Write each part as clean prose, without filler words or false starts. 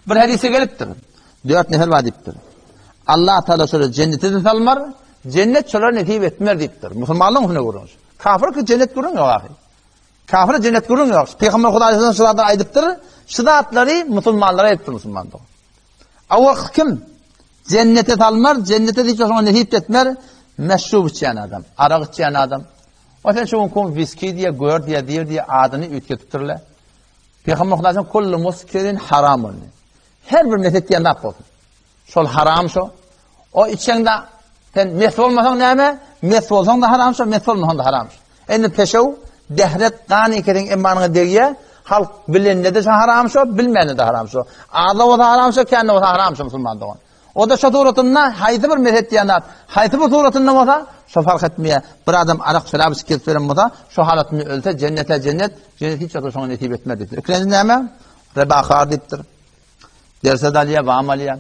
Bir hadise gelipdir. Dört nefer bar diýipdir. Allah Taala şolara jennete de salmar, jennet şolara nesip etmer diýipdir. Musulmanlaryň hüne gürrüň. Kafir ki jennet gürrüň ýok ahy. Kafir jennet gürrüň ýok. Peygamber Hudaý şu zatlary aýdypdyr. Şu zatlary musulmanlara aýdypdyr musulman dogan. Awak kim? Jennete salmar, jennete hiç şoňa nesip etmer. Meşrub içýän adam, arak içýän adam. O sen şu gün viski diýe, gör diýe, diýe diýe adyny üýtgetipdirler. Peygamber Hudaýdan kullu muskirin haramun. Her bir mes etýän zat bolsun. Şol haram şo. O içeňde sen mes bolmasaň näme? Mes bolsaň da haram şo, mes bolmasaň da haram şo. Indi peşew, dehret, gan ikisiň imanyňa degýär. Halk bilende de şo haram şo, bilmände de haram şo. Azda bolsa haram şo, kände bolsa haram şo musulman dogan. O da şo suratynda haýsy bir mes etýän zat, haýsy bir suratynda bolsa, şo fark etmeýär. Bir adam arak şerap içip gezip ýören bolsa, şo halatynda ölse jennete jennet, jennet hiç wagt şoňa nesip etmez diýipdir. Ikinji näme? Rebahar diýipdir. Derse alýar, wam alýar.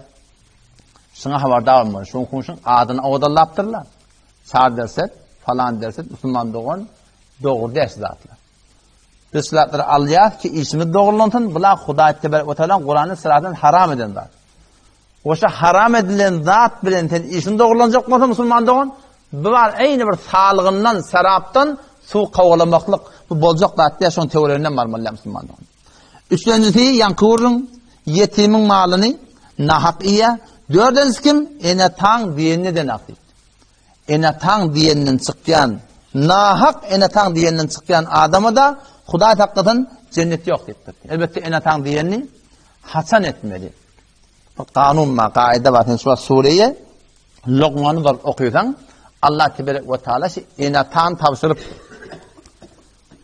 Şuňa habardar bolmaly. Şuň şuň adyny owadallapdyrlar. Çar derset, falan derset, musulman dogan dogry däl zatlar. Biz şu zatlary alýarys ki, işimiz dogrulansyn, bular Hudaý tebarek we taala Kurany sıradan haram eden zat. Oşa haram edilen zat bilen sen işin dogrulanjak bolsa musulman dogan, bu bar eýni bir salgyndan, serapdan suw kowalamaklyk, bu boljak zat däl, şoň töwereginden barmaly musulman dogan. Üçlenjisi ýaňky gürrüň, ýetimiň malyny nahak iýýär. Dördünjisi kim? Ene-ataň diýenine den ak diýipdir. Ene-ataň diýeninden çykýan, nahak ene-ataň diýeninden çykýan adama-da Hudaý saklasyn, jennet ýok diýipdir. Elbetde ene-ataň diýenini haçan etmeli? Bir kanun bar, kaida bar. Sen şu wagt sureýe Lokmany baryp okysaň, Allah teberek we taala şu ene-atany tabşyrypdyr.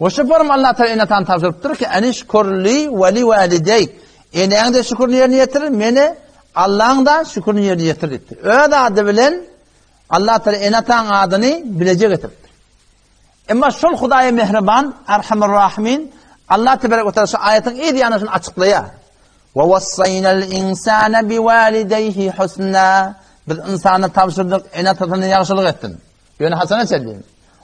We şu form Allah Teala ene-atany tabşyrypdyr ki, Enişkurli we li walideyk. Eneň de şükürini ýerine ýetir, meni Allaň da şükürini ýerine ýetir diýipdir. Öz ady bilen Allah Teala ene-ataň adyny bileje getiripdir. Emma şol Hudaýa mähriban, Erhamur Rahimin Allah tebarek we taala şu aýatyň yz ýanyna şuny açyklaýar. Ve wassaynal insana biwalideyhi husna. Biz ynsana tabşyrdyk, ene-atasyna ýagşylyk etsin. Ýöne haçana çenli?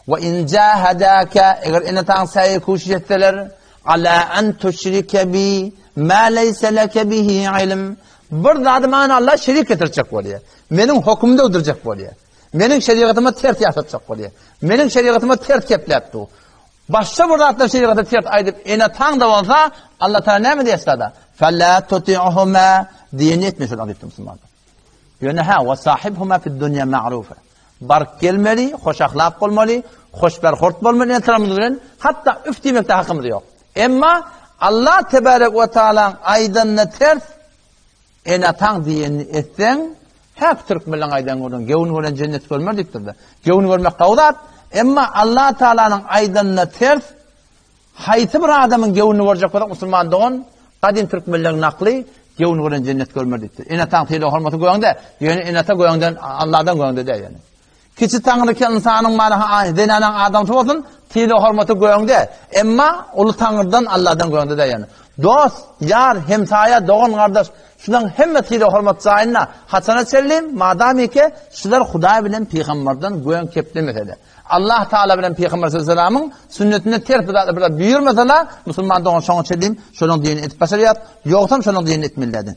Ve in jahadaka eger ene-ataň saýy kuşiş etseler, ala an tuşrike bi ma leysa leke bihi ilm. Bir zady maňa Allah şerik getirjek bolýar. Meniň hökümde öldürjek bolýar. Meniň şerigatyma ters ýasatjak bolýar. Meniň şerigatyma ters kepläp dur. Başga bir zatlar şerigata ters aýdyp, ene-ataň-da bolsa, Allah Taala näme diýýär sada? Fela tuti'huma diýeni etme şol diýipdir musulmanlar. Ýöne hä, we sahibhuma fid dunýa ma'rufa. Baryp gelmeli, hoş ahlak bolmaly, hoş berhort bolmaly ene-atalarymyz bilen, hatda üf diýmekde hakymyz ýok. Emma Allah tebarek we taalaň aýdanyna ters Ene-ataň diýenini etseň, häk türkmenleň aýdan gürrüňi, göwün gören jennet görmer diýipdir-de. Göwün görmek gowy zat, emma Allah Tagalanyň aýdanyna ters haýsy bir adamyň göwnüni görjek bolsak, musulman dogan, gadym türkmenleň nakly, göwün gören jennet görmer diýipdir. Ene-ataň sylag-hormaty göňde, ýöne ene-ata göňden, Allahdan göňde däl ýöne. Kiçi Taňry ki ynsanyň many zenanaň adamsy bolsun, sylag-hormaty göňde. Emma uly Taňrydan, Alladan göňde däl ýöne. Dost, ýar, hemsaýa, dogan-gardaş, şulaň hemme sylag-hormat jaýynda. Haçana çenli? Madamyke şular Hudaý bilen pygamberden göň keplemese-de. Allah Taala bilen pygamber sallallahu sünnetine ters bir zatlar bir zat buýurmasa-da, musulman dogan şoňa çenli şolaň diýenini edip başarýar. Ýogsam şolaň diýenini etmeli däl.